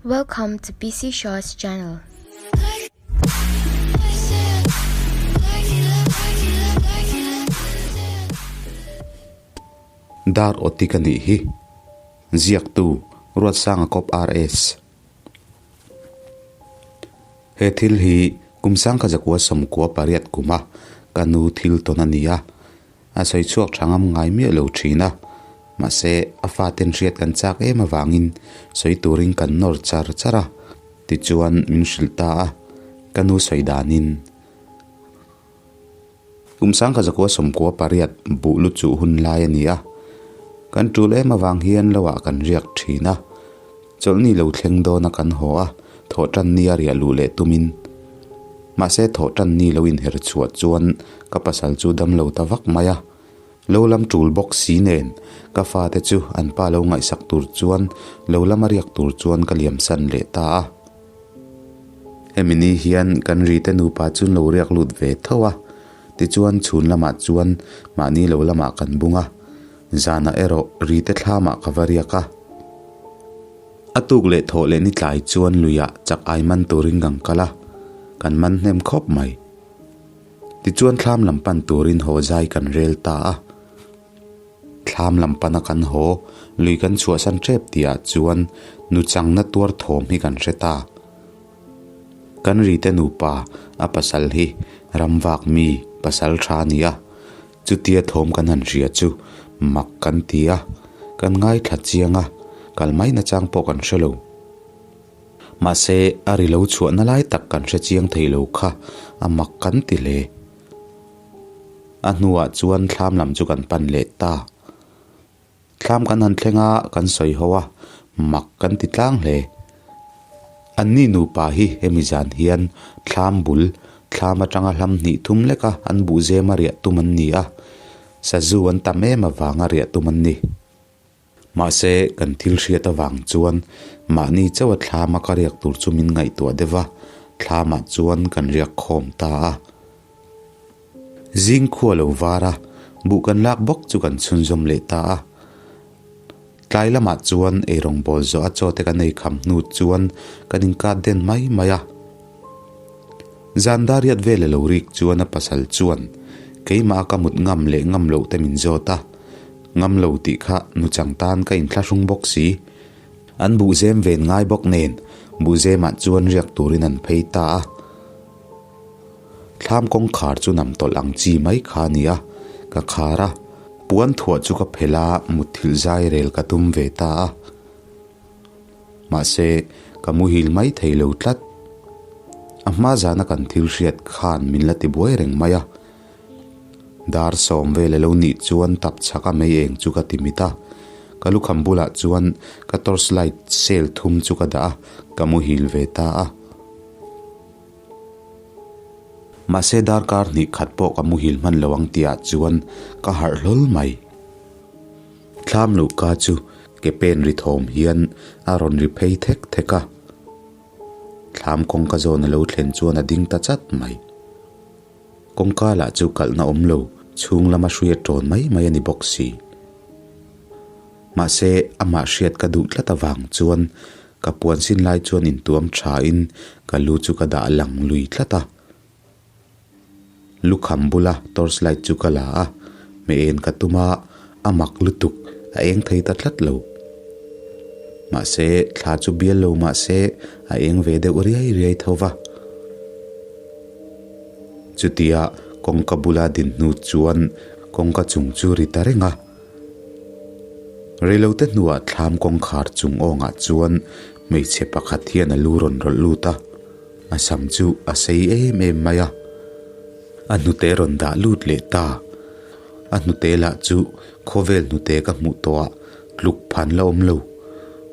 Welcome to PC Shaw's channel. Dar awti ka nih hi. Ziaktu, Ruatsanga Kawp RS. He thil hi kum sangkha zakua sawmkua pariat kuma ka nu thil tawn a ni a. A sawi chhuak tha ngam ngai miah lo thin a, mahse a faten hriat kan chak em avangin sawi turin kan nawr char char a, tichuan min hrilh ta a, ka nu sawi danin. Kum sangkha zakua sawmkua pariat buh lu chuh hun lai a ni a, kan tul em avang hian lo ah kan riak thin a, Chawlhni lo thleng dawna kan haw a, thawhtanni a riah luh leh tumin. Mahse thawhtanni lo inher chhuah chuan ka pasal chu dam lo ta vak mai a. Lo lam tul bawk si nen ka fate chu an pa lo ngaihsak tur chuan lo lama riak tur chuan ka liamsan leh ta a. Hemi ni hian kan rite nupa chu an lo riak lut ve tho a, tichuan chhun lamah chuan mahni lo lamah kan bung a. Zanah erawh rite thlamah ka va riak a. A tuk leh thawh leh ni tlai chuan luiah chak ai man turin kan kal a, kan man hnem khawp mai. Tichuan thlam lam pan turin haw zai kan rel ta a. Thlam lam pana kan haw, lui kan chhuahsan tep tihah chuan nu changna tuar thawm hi kan hre ta. Kan rite nupa a pasal hi ramvak mi pasal tha a ni a. Chutia thawm kan han hria chu mak kan ti a, kan ngaithla chiang a, kal mai nachang pawh kan hre lo. Mahse, a ri lo chhuahna lai tak kan hre chiang thei lo kha a mak kan ti hle. A hnuah chuan thlam lam chu kan pan leh ta. Thlam kan han thleng a, kan sawi ho a, mak kan ti tlang hle. Anni nupa hi hemi zan hian thlam bul, thlam atanga hlam hnih thum leka an buh zema riah tum an ni a, sazu an tam em avanga riah tum an ni. Mahse, kan thil hriat avang chuan mahni chauha thlama ka riak tur chu min ngaihtuah deuh va, thlamah chuan kan riak khawm ta a. Zing khua lo var a, buh kan lak bawk chu kan chhunzawm leh ta a. Tlai lamah chuan eirawng bawl zawh a chaw te kan ei kham hnu chuan kan inkat den mai mai a. Zan dariat vel a lo rik chuan a pasal chuan keimah a ka mut ngam leh ngam loh te min zawt a, ngam lo tih kha nuchang tan ka inthlahrung bawk si. An buhzem ven ngai bawk nen buhzemah chuan riak turin an phei ta a. Thlam kawngkhar chu nam tawlh ang chi mai kha a ni a, ka khar a, puan thuah chu ka phelh a, mutthilh zai rel ka tum ve ta a. Mahse, ka muhil mai thei lo tlat. A hma zana kan thil hriat khan min la ti buai reng mai a. Dar sawm vel a lo nih chuan tap chhak a mei eng chu ka ti mit a. Ka lukham bulah chuan ka torch light cell thum chu ka dah a, ka muhil ve ta a. Mahse darkar hnih khat pawh ka muhil hman lo ang tihah chuan ka harh hlawl mai. Thlam luhka chu ke pen ri thawm hian a rawn ri phei thek thek a. Thlam kawngka zawn a lo thlen chuan a ding ta chat mai. Kawngka lah chu kalhna awm lo, chhung lama hruia tawn mai mai a ni bawk si. Mahse amah hriat ka duh tlat avang chuan Ka puan sin lai chuan intuam thain ka lu chu ka dah lang lui tlat a. Lukham bula torch light chu ka la a, hmeh en ka tum a, a mak lutuk, a eng thei ta tlat lo. Mahse, thla chu bial lo mahse a eng ve deuh riai riai tho va. Chutia kawngka bula din hnu chuan kawngka chung chu ri ta reng a. Reilote hnuah thlam kawngkhar chung awngah chuan hmeichhe pakhat hian a lu rawn rawlh lut a, a sam chu a sei em em mai a. A hnute rawn dah lut leh ta. A hnute lah chu khawvel hnute ka hmuh tawhah tluk phan la awm lo,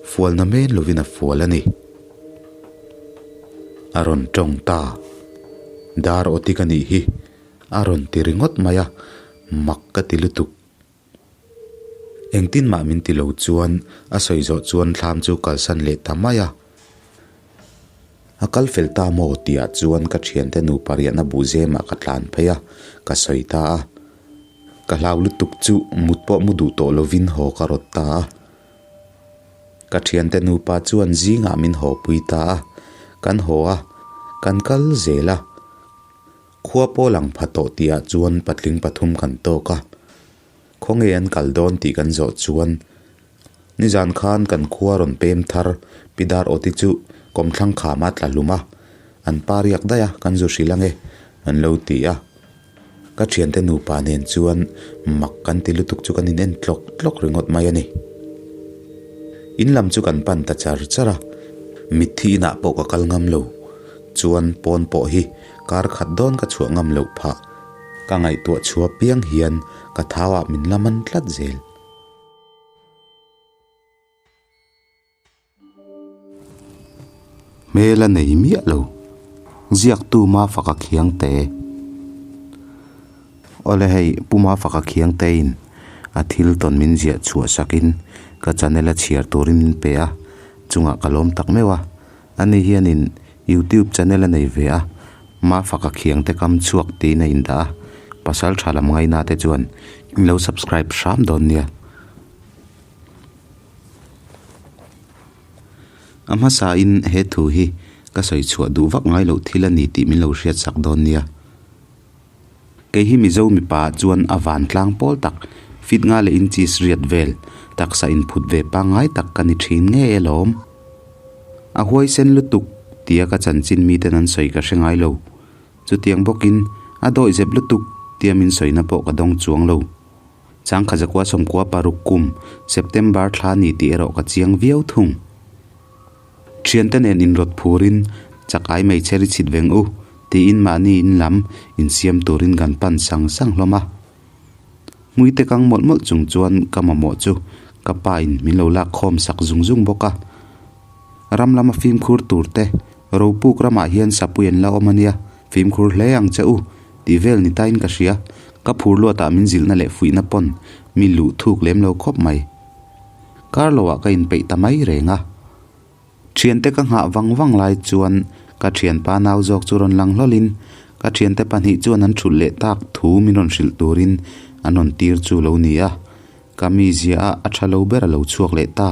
fualna men lovin a fual a ni. A rawn tawng ta. Dar awti ka nih hi a rawn ti ringawt mai a, mak ka ti lutuk. Engtin mah min ti lo chuan a sawi zawh chuan thlam chu kalsan leh ta mai a. A kal fel ta maw tihah chuan ka thiante nupa riahna buh zemah ka tlan phei a, ka sawi ta a. Ka hlau lutuk chu mut pawh mu duh tawh lovin haw ka rawt ta a. Ka thiante nupa chuan zingah min haw pui ta a, kan haw a, kan kal zel a. Khua pawh lang pha tawh tihah chuan patling pathum kan tawk a. Khawnge an kal dawn tih kan zawh chuan nizan khan kan khua rawn pem thar Pi Dar Awti chu kawmthlang khama tla hlum a, an pa riak daih a, kan zu hrilh ange an lo ti a. Ka thiante nupa nen chuan mak kan ti lutuk chu kan in en tlawk tlawk ringawt mai a ni. In lam chu kan pan ta char char a, mitthi inah pawh ka kal ngam lo chuan pawn pawh hi kar khat dawn ka chhuah ngam loh phah. Ka ngaihtuah chhuah piang hian ka thauah min la man tlat zel. Hmel a nei miah lo. Ziaktu Mafaka Khiangte. Awle hei Pu Mafaka Khiangtein a thil tawn min ziah chhuah sakin ka channel a chhiar turin min pe a, chungah ka lawm tak meuh a. Ani hianin YouTube channel a nei ve a, Mafaka Khiangte kam chhuak tiin a indah a, pasal tha lam ngaina te chuan in lo subscribe hram dawn nia. A hmasain he thu hi ka sawi chhuah duh vak ngai loh thil a ni tih min lo hriat sak dawn nia. Kei hi Mizo mipa chuan a vantlang pawl tak, fit nga leh inches riat vel, taksa inphut ve pangngai tak ka ni thin nge alawm. A huaisen lutuk tia ka chanchin miten an sawi ka hre ngai lo. Chutiang bawkin a dawihzep lutuk tia min sawina pawh ka dawng chuang lo. Changkha zakua sawmkua paruk kum September thla ni tih erawh ka chiang viau thung. Thiante nen inrawt phurin chakai mai chher i chhit veng u tiin mahni in lam insiam turin kan pan sang sang hlawm a. Hmuite kang mawlh mawlh chung chuan ka mamawh chu ka pa in min lo lak khawm sak zung zung bawk a. Ram lama fimkhur tur te Ropuk ramah hian sapui an la awm a nia, fimkhur hle ang che u, tih vel ni tain ka hria. Ka phur luatah min zilhna leh fuihna pawn mi luh thuk lem lo khawp mai. Kar loah ka inpeih ta mai reng a. Thiante ka nghah vang vang lai chuan ka thianpa nau zawk chu rawn lang hlawlin ka thiante pahnih chuan an thulh leh tak thu min rawn hrilh turin an rawn tir chu lo ni a. Ka mizia a a tha lo ber a lo chhuak leh ta.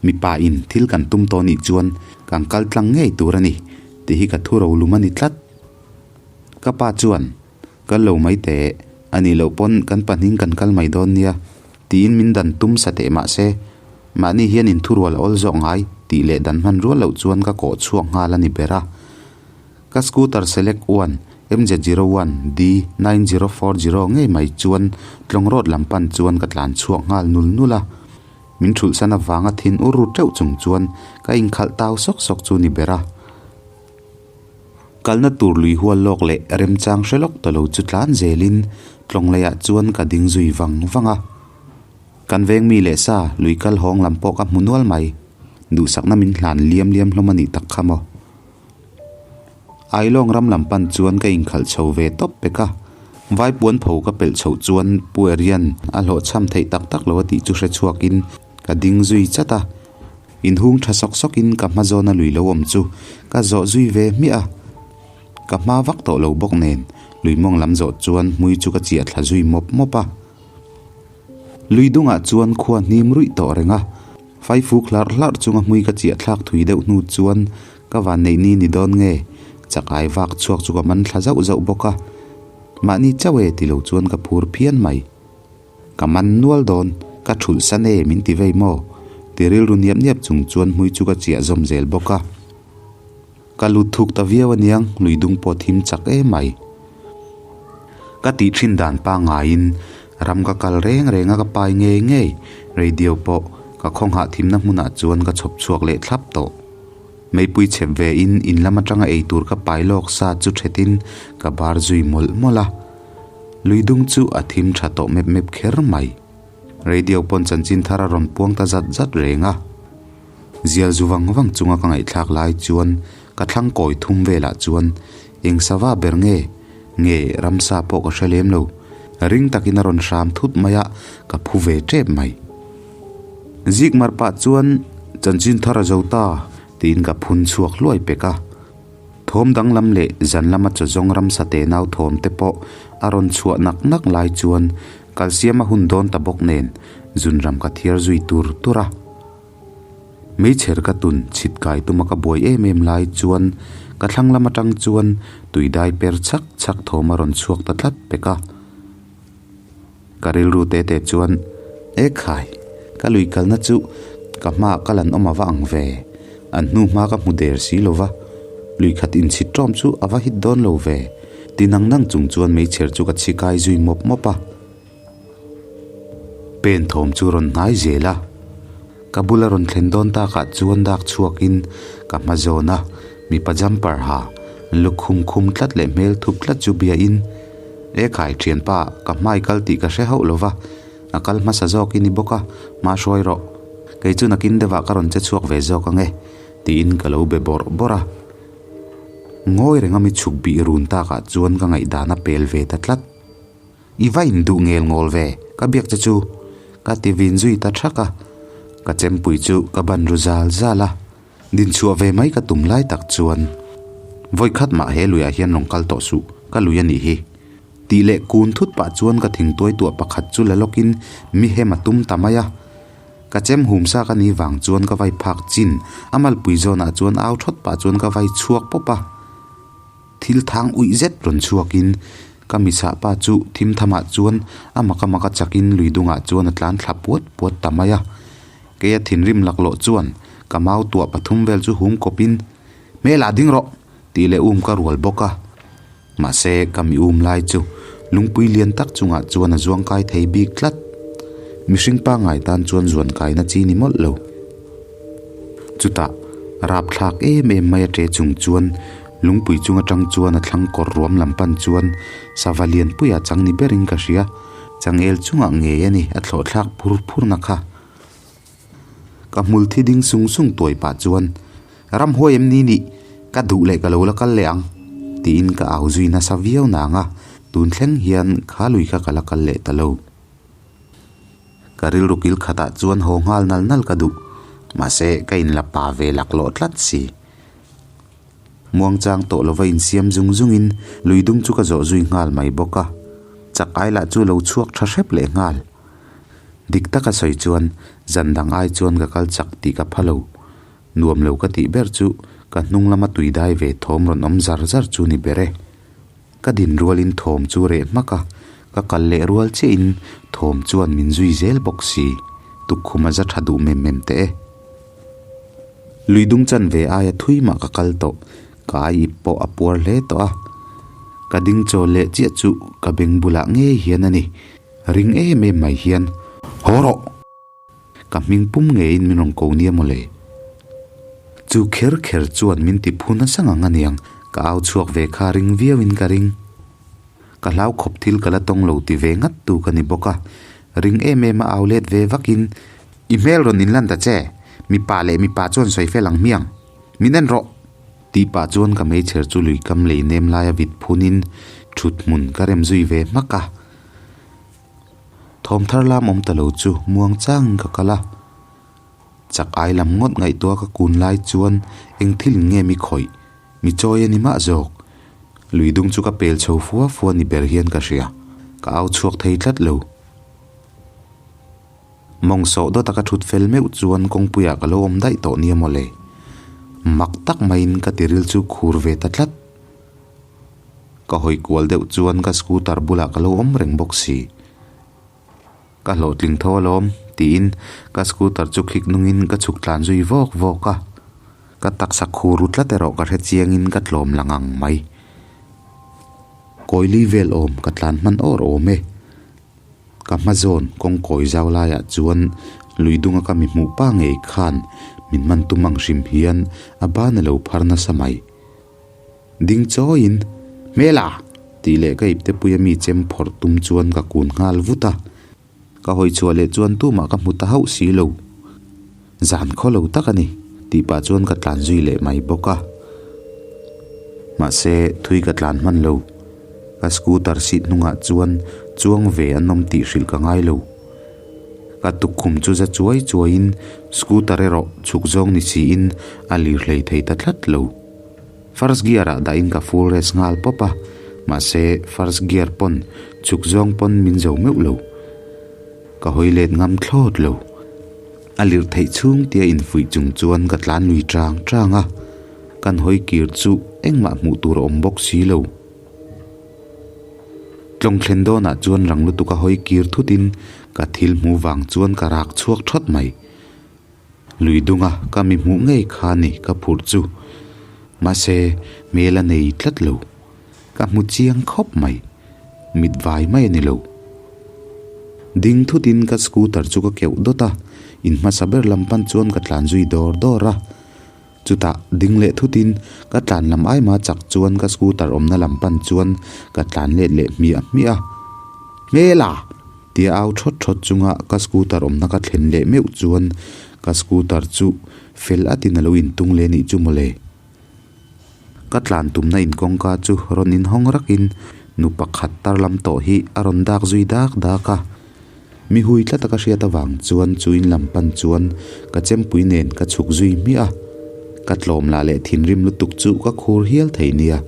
Mipa in thil kan tum tawh nih chuan kan kal tlang ngei tur a ni tih hi ka thu ro lum a ni tlat. Ka pa chuan, Kal lo mai teh, a nih loh pawn kan pahnih kan kal mai dawn nia tiin min dan tum sa teh mah se, mahni hian in thurual a awl zawk ngai tih leh dan hman rual loh chuan ka kawh chhuak nghal a ni ber a. Ka scooter Select one MZ01 D9040 ngei mai chuan tlawng road lam pan chuan ka tlan chhuak nghal nul nul a. Min thulhsan avanga thin ur ru teuh chung chuan ka inkhalh tau sawk sawk chu ni ber a. Kalna tur lui hual lawk leh remchang hre lawk ta lo chu tlan zelin tlawng leiah chuan ka ding zui vang vang a. Kan veng mi leh sa lui kal hawng lam pawh ka hmu nual mai. Duhsakna min hlan liam liam hlawm a nih tak kha maw. Ailawng ram lam pan chuan ka inkhalh chho ve tawp pek a, Vaipuan pho ka pelh chhoh chuan Pu Erian a hlawhchham theih tak tak lo a tih chu hre chhuakin ka ding zui chat a, inhung tha sawk sawkin ka hma zawna lui lo awm chu ka zawh zui ve hmiah a, ka hma vak tawh lo bawk nen lui mawng lam zawh chuan hmui chu ka chiah thla zui mawp mawp a. Lui dungah chuan khua hnim ruih tawh reng a, faifuk hlarh hlarh chunga hmui ka chiah thlak thui deuh hnu chuan ka van neih ni ni dawn nge? Chakai vak chhuak chu ka man thla zauh zauh bawk a, mahni chauh e ti lo chuan ka phur phian mai. Ka man nual dawn, ka thulh san e min ti vei maw? Ti rilru niap niap chung chuan hmui chu ka chiah zawm zel bawk a. Ka lut thuk ta viau aniang, lui dung pawh thim chak em mai. Ka tih thin dan pangaiin ram ka kal reng reng a ka pai ngei ngei, radio pawh ka khawnghah thimna hmunah chuan ka chhawp chhuak leh thlap tawh. Meipui chhep ve in in lam atanga ei tur ka pai lawk sa chu thetin ka bar zui mawlh mawlh a. Lui dung chu a thim tha tawh mep mep kher mai. Radio pawn chanchin thar a rawn puang ta zat zat reng a. Zial zu vang vang chunga ka ngaihthlak lai chuan ka thlang kawi thum velah chuan eng sava ber nge nge ramsa pawh ka hre lem lo. Ring takin a rawn hram thut mai a, ka phu ve tep mai. Zik mar pah chuan chanchin thar a zo ta tiin ka phun chhuak hluai pek a. Thawm danglam leh zan lama chawzawng ramsa te nau thawm te pawh a rawn chhuah nak nak lai chuan kalsiam a hun dawn ta bawk nen zunram ka thiar zui tur tur a. Meichher ka tun chhit kai tuma ka buai em em lai chuan ka thlang lam atang chuan tui dai per chhak chhak thawm a rawn chhuak ta tlat pek a. Ka rilru te te chuan, E khai, ka lui kalna chu ka hmaah kal an awm a va ang ve, an hnu hma ka hmu der si lo va, lui khat inchhit ṭawm chu a va hit dawn lo ve, ti nang nang chung chuan meichher chu ka chhi kai zui mawp mawp a. Pen thawm chu rawn hnai zel a, ka bula rawn thlen dawn takah chuan dak chhuakin ka hma zawn a, mipa jumper ha lukhum khum tlat leh hmel thup tlat chu biain, E khai thianpa, ka hmai kal tih ka hre hauh lo va, a kal hmasa zawk i ni bawk a, hma hruai rawh. Kei chu nakin deuhah ka rawn che chhuak ve zawk ang e, tiin ka lo be bawrh bawrh a. Ngawi renga mi chhuk bih run takah chuan ka ngaihdan a pel ve ta tlat. I va induh ngel ngawl ve, ka biak che chu, ka ti vin zui ta thak a, ka chempui chu ka ban ru zal zal a, din chhuah ve mai ka tum lai tak chuan, Vawikhat mah he luiah hian rawn kal tawh suh, ka lui a nih hi. Tih leh kun thut pah chuan ka thingtuai tuah pakhat chu la lawkin mi hem a tum ta mai a, ka chem hum sa ka nih vang chuan ka vai phak chin, a malpui zawnah chuan au thawt pah chuan ka vai chhuak pawp a. Thil thang uih zet rawn chhuakin ka misah pa chu thim thamah chuan a maka maka chakin lui dungah chuan a tlan thla puat puat ta mai a. Keia thinrim laklawh chuan ka mau tuah pathum vel chu hum kawpin, Hmelah ding rawh! tih leh um ka rual bawk a. Mahse ka mi um lai chu lungpui lian tak chungah chuan a zuang kai thei bik tlat. Mihring pangngai tan chuan zuan kaina chi ni mawlh lo. Chutah rapthlak em em mai a ṭe chung chuan Lungpui chung atang chuan a thlang kawr ruam lam pan chuan sava lianpuia chang ni berin ka hria, changel chungah ngei a ni a thlawh thlak phur phur na kha. Ka hmul thi ding sung sung tuai pah chuan, Ramhuai em ni nih, ka duh leh ka lo la kal leh ang, tiin ka au zui nasa viau nang a, tun thleng hian kha lui kha ka la kal leh ta lo. Ka rilru kil khatah chuan haw nghal nal nal ka duh, mahse ka inla pa ve laklawh tlat si. Muangchang tawh lova insiam zung zungin lui dung chu ka zawh zui nghal mai bawk a, chak ai lah chu lo chhuak tha hrep leh nghal. Dik taka sawi chuan zan dang ai chuan ka kal chak tih ka pha lo. Nuam lo ka tih ber chu ka hnung lama tui dai ve thawm rawn awm zar zar chu ni ber e. Ka din rualin thawm chu reh hmak a, ka kal leh rual chiahin thawm chuan min zui zel bawk si. Tukkhum a za tha duh mem mem teh e. Lui dung chan ve aia thui mah ka kal tawh, ka ai ip pawh a puar hle tawh a. Ka ding chawl leh chiah chu ka beng bulah ngei hian a ni, ring em em mai hian, Haw rawh! Ka hming pum ngeiin min rawn ko nia mawle. Chu kher kher chuan min ti phu nasa ngang aniang, ka au chhuak ve kha ring viauin ka ring. Ka hlau khawp thil ka la tawng lo ti ve ngat tu ka ni bawk a, ring em em a au let ve vakin, I hmel rawn inlan ta che, mipa leh mipa chuan sawi fel ang hmiang, min en rawh! Tih pah chuan ka meichher chu lui kam lei nem laia vit phunin thut hmun ka rem zui ve hmak a. Thawm thar lam awm ta lo chu muang changin ka kal a, chak ai lam ngawt ngaihtuah ka kun lai chuan eng thil in nge mi khawih, mi chawi a ni mah zawk. Lui dung chu ka pel chho fua fua ni ber hian ka hria, ka au chhuak thei tlat lo. Mawng sawh dawt a ka thut fel meuh chuan kawngpuiah ka lo awm daih tawh nia mawle. Mak tak maiin ka tiril chu khur ve ta tlat. Ka hawi kual deuh chuan ka scooter bulah ka lo awm reng bawk si. Ka hlawhtling tho alawm tiin ka scooter chu khik nungin ka chhuk tlan zui vawk vawk a. Ka taksa khur ru tlat erawh ka hre chiangin ka tlawm la ngang mai. Kawili vel awm ka tlan hman awr awm e. Ka hma zawn kawng kawi zau laiah chuan lui dunga ka mi hmuh pa ngei khan min man tum ang hrim hian a ban a lo phar nasa mai. Ding chawiin, Hmela! tih leh ka ipte puia mi chem phawrh tum chuan ka kun nghal vut a. Ka hawi chhuah leh chuan tumah ka hmu ta hauh si lo. Zan khaw lo tak a ni, tih pah chuan ka tlan zui leh mai bawk a. Mahse, thui ka tlan hman lo. Ka scooter seat hnungah chuan chuang ve an awm tih hrilh ka ngai lo. Ka tukkhum chu za chuai chuaiin scooter erawh chhuk zawng ni siin a lir hlei thei ta tlat lo. First gear ah dahin ka full rest nghal pawp a, mahse first gear pawn chhuk zawng pawn min zo meuh lo. Ka hawi let ngam thlawt lo. A lirh theih chhung tia infuih chung chuan ka tlan lui chang chang a, kan hawi kir chu engmah hmuh tur a awm bawk si lo. Tlawng thlen dawnah chuan rang lutuk a hawi kir thutin ka thil hmuh vang chuan ka rak chhuak thawt mai. Lui dunga ka mi hmuh ngei kha ni ka phurh chu. Mahse, hmel a nei tlat lo. Ka hmu chiang khawp mai. Mit vai mai a ni lo. Ding thutin ka scooter chu ka keuh dawt a, in hmasa ber lam pan chuan ka tlan zui dawr dawr a. Chutah ding leh thutin ka tlan lam aima chak chuan ka scooter awmna lam pan chuan ka tlan let leh hmiah hmiah a. Hmela! Tia au thawt thawt chunga ka scooter awmna ka thlen leh meuh chuan ka scooter chu fel atin a lo intung leh nih chu mawle. Ka tlan tumna in kawngka chu rawn inhawng rakin nu pakhat tar lam tawh hi a rawn dak zui dak dak a. Mi hui tlat a ka hriat avang chuan chu in lam pan chuan ka chempui nen ka chhuk zui hmiah a. Ka tlawm lah leh thinrim lutuk chu ka khur hial thei nia.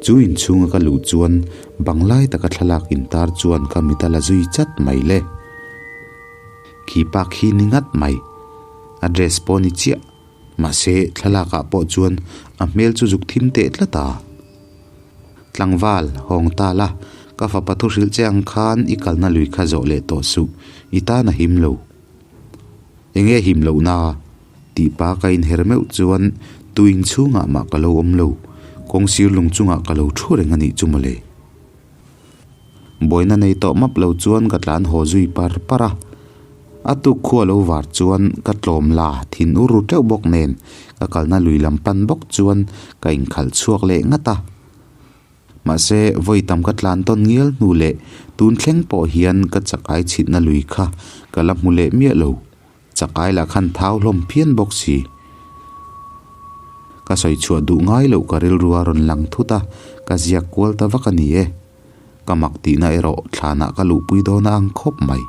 Chu inchhunga ka luh chuan bang lai taka thlalak intar chuan ka mit a la zui chat mai le. Khi pa khi ni ngat mai. A dress pawh ni chiah. Mahse, thlalakah pawh chuan a hmel chu zuk thim teh tlat a. Tlangval, hawng ta la, ka fapa thu hrilh che ang khan i kalna lui kha zawh leh tawh suh, i tan a him lo. Enge him lohna? tih pa ka inher meuh chuan tuin chhungah mah ka lo awm lo, kawngsir lung chungah ka lo thu reng a nih chu mawle. Buaina nei tawh map lo chuan ka tlan haw zui par par a. A tuk khua lo var chuan ka tlawm la thin ur ru teuh bawk nen ka kalna lui lam pan bawk chuan ka inkhalh chhuak leh ngat a. Mahse, vawi tam ka tlan tawn ngial hnu leh tun thleng pawh hian ka chakai chhitna lui kha ka la hmu leh miah lo. Chakai lah khan thau hlawm phian bawk si. Ka sawi chhuah duh ngai loh ka rilru a rawn lang thut a, ka ziak kual ta vak a ni e. Ka mak tihna erawh thlanah ka luhpui dawn a ang khawp mai.